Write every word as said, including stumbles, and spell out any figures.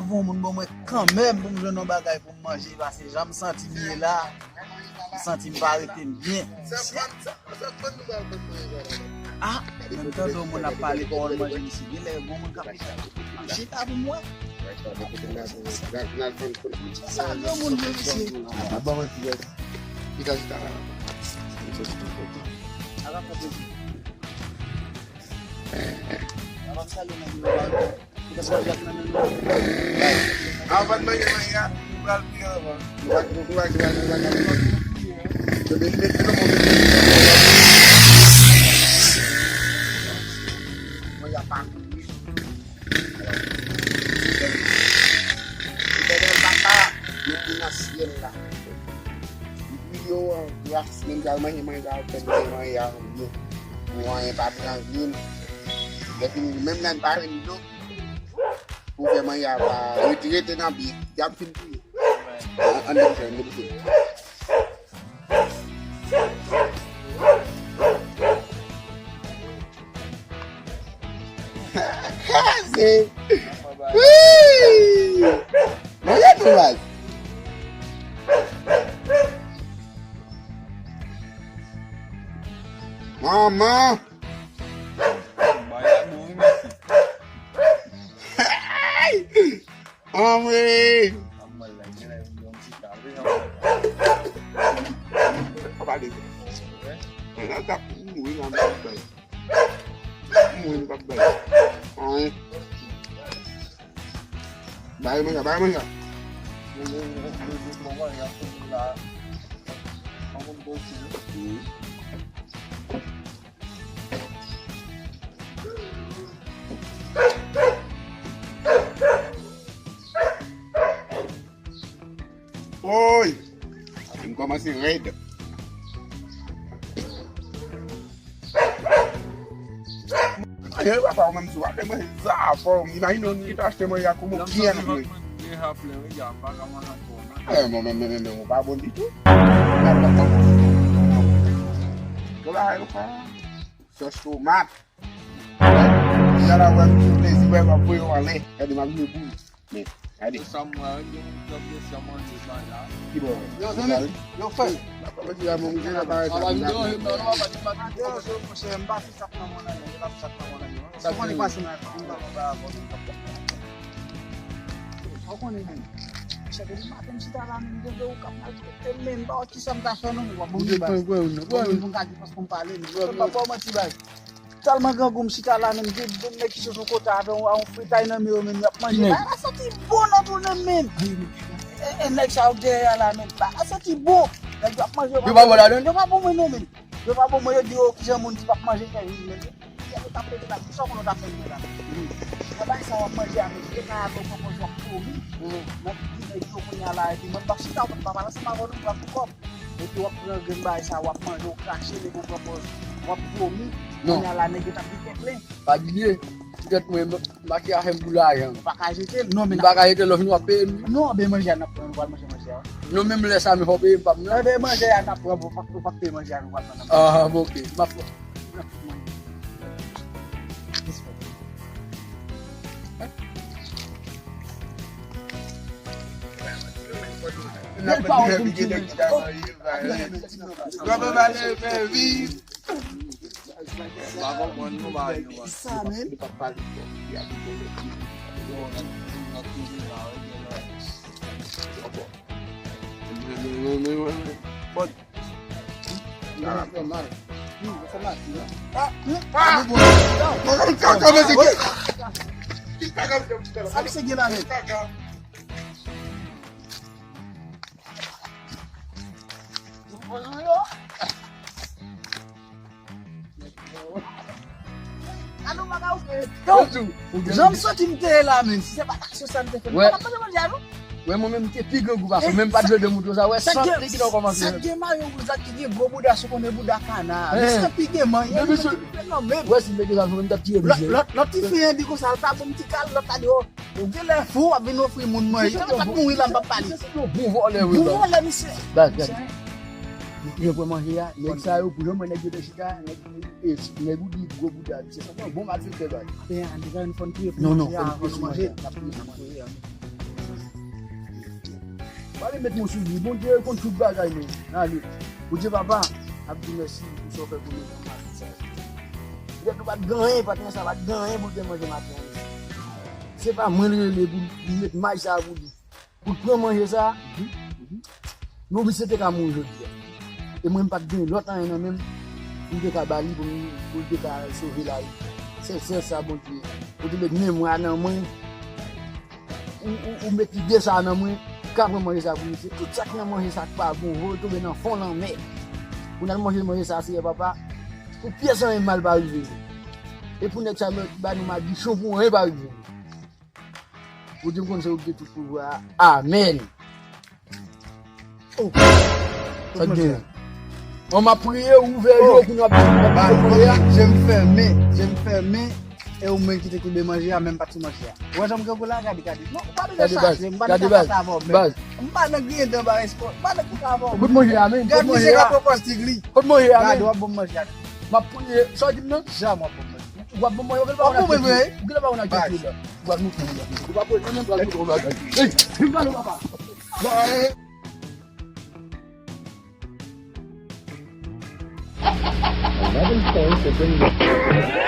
Pou yon moun ban mwen kanmenm pou m jwenn yon bagay pou m manje, paske jan m santi m ye la, m santi m pa rete m byen. Ah, menm tande yon moun ap pale pawòl manje misye, genlè yon moun k ap chita pou m wè. Sa gen yon moun vle misye. Ala fè plezi. Ala m salye nan nimewo a. Avan n manje manje a, nou pral pi anvan. Nou pa, nou pa, nou pa, nou pa, nou pa. Yo mete, mete nan manje. Manje a pa kouri. Etènèl Papa, nou ki nan syèl la. Ou priye w an gras, men m pral manje manje a, ou fè m manje manje a pou mwen. Pou anyen pa trangle m. Lè fini, menm lè n pa jwenn dlo, pou fè manje a pa rete, rete nan byen. Y ap fin touye. An, ann debouche, ann debouche. Kraze! Wi! Manje tou baz. Manman! Anmwey! Papa de. Mwen nan tap mouri nan mwen. Mwen nou p ap bay. Anyen. Bay mwen sa, bay mwen sa. Oy! Sa vin kòmanse rèd. Anyen papa, ou menm tou, ale manje zafè w. Imajine w, nou te achte manje a kouman byen vre. Eh, mwen menm, menm, menm, ou pa bon ditou. Gade, ou pa sòs tomat. Deja la wè m sou plezi, wè m ap voye w anlè. Gade, m ap jwe boul. Men, gade. Sa m wè, gen moun k ap lese manje bay la. Ki bò? Yo, zanmi, yo, frè. Sa pa vin deranje m, non, non, pa vin deranje m, non. Monchè, m pa fè sa k nan mwen la, non. M pa fè sa k nan mwen la, non. Sa w konnen pase nan fòm, m pa konn pa avè w, non. Sa w konnen, men. Monchè, depi maten, m chita la, menm, depi ou k ap maltrete m, men, m pa wè kisa m ta fè, non, men w ap ban m yon baz. Ban m yon baz, paske m pale, men. M pa ba w manti, baz. Tèlman grangou m chita la menm, gen de nèg ki sot sou kote avè yon, yon fritay nan men yo menm, y ap manje. Bagay la santi bon nan tounen menm. E, e nèg sa yo k dèyè a la menm, bagay la santi bon. Nèg yo ap manje yo pa bon. Yo pa bon ladan? Yo pa bon mwen non menm. Yo pa bon mwen, yo di yo kijan moun ki p ap manje fè viv menm. Yo t ap mete la, kisa w konn yo t ap fè mwen la? Nan bagay sa w ap manje a menm, e kay avè w pran pòz w ap vomi. Nan figi nèg yo kounye a la, epi mwen m p ap chita, mwen m p ap pale ansanm avè w non, m pral pou kòb. Epi w ap pran grenn bagay sa, w ap manje, w krache, nèg yo pran pòz, w ap vomi. Non. Kounye a la, nèg yo t ap vin fè plen. Pa bliye, poutèt mwen, m, makiyaj m pou lajan. Ou pa ka jete l, non, men. M pa ka jete l, lè w vini w ap peye m. Non, ben manje a n ap pran, nou pral manje manje a. Non, menm lè sa, men fò w peye m pa m nan. Enben manje a n ap pran, ou pa, ou pa peye manje a, nou pral pran nan. Ah, bon, ok. M ap Nèg pa wè pou m tounen. Sa, men. Bon. Sa fè mal. Hmm, sa fè mal. Ah, ah. Sa misye gen la, men. Jan m santi m te ye la, menm, si se pa taksyon sa m te fè, m pa t ap manje manje a, non. Wè, mwen menm, m te pi grangou pase w, men m pa t vle demontre w sa. Wè, sant li ki nan kòmanse. Sa k gen mayo wouz la, ki gen gwo bouda, si w konnen bouda kana a. Men sa pi gen manyen, li menm ki fè nan men m. Wè, si m te gen sa, mwen menm, m t ap tire misye. Lòt, lòt, lòt ti fi an di konsa, l pa bon, m ti kal, lòt la di, o, ou genlè fou, w ap vin ofri moun manje. Jan m ap mouri la, m p ap pale. Se yon bon vòlè, wi. Bon vòlè, misye. Baz, gade. Misye pran manje a, nèg sa yo, pou jan mwen nèg yo te chita, nèg, e, nèg ou di gwo bouda, misye sanble yon bon malfektè, baz. Ape, an deja, nou fò n touye pou manje a, fò nou manje. N ap touye pou manje a. Pale met mwen sou li. Bondye konn tout bagay, men. Ale. Bondye papa, ap di mèsi pou sa w fè pou nou nan maten sa. Petèt nou pa t gen anyen, patnè sa pa t gen anyen pou l te manje maten an. Se pa mwen l rele pou l met may sa pou li. Pou l pran manje sa, nou misye te ka mouri jodi a. E mwen m pa t gen lòt anyen nan men m, m te ka ba li pou m, pou l te ka sove lavi. Se sèl sa Bondye. Ou te met memwa nan mwen. Ou, ou, ou met lide sa nan mwen, ka pran manje sa pou misye. Tout sa k nan manje sa k pa bon, voye tonbe nan fon lanmè. Pou n al manje manje sa, Seyè Papa, pou pyès anyen mal pa rive nou. E pou nèg sa yo ba nou madichon pou anyen pa rive nou. Bondye m konn se ou ki gen tout pouvwa a. Amèn. Oh. Sa k gen? Bon, m ap priye, ouvè yo, oh, kounye a, m ap, m ap priye a. Je m fèmen, je m fèmen. E ou menm ki te koube manje a, men m pa t sou manje a. Ou wè jan m gen gou la, gade, gade. Non, ou pa bezwen chache, m pa nan ka pase avè w menm. Baz. M pa nan griyen dan ba espò, m pa nan ka avè w menm. Kote manje a, men? Gade misye ka pran pòz tig li. Kote manje a, men? Gade, w ap ban m manje a. M ap priye, sa w di m nan? Janm w ap ban m manje. W ap ban m manje, w genlè pa konn ak Jezi. W genlè pa konn ak Jezi la. W ap nou fè yon bagay. W ap nou fè yon bagay. Ey, vin pale, papa. Another thing to bring the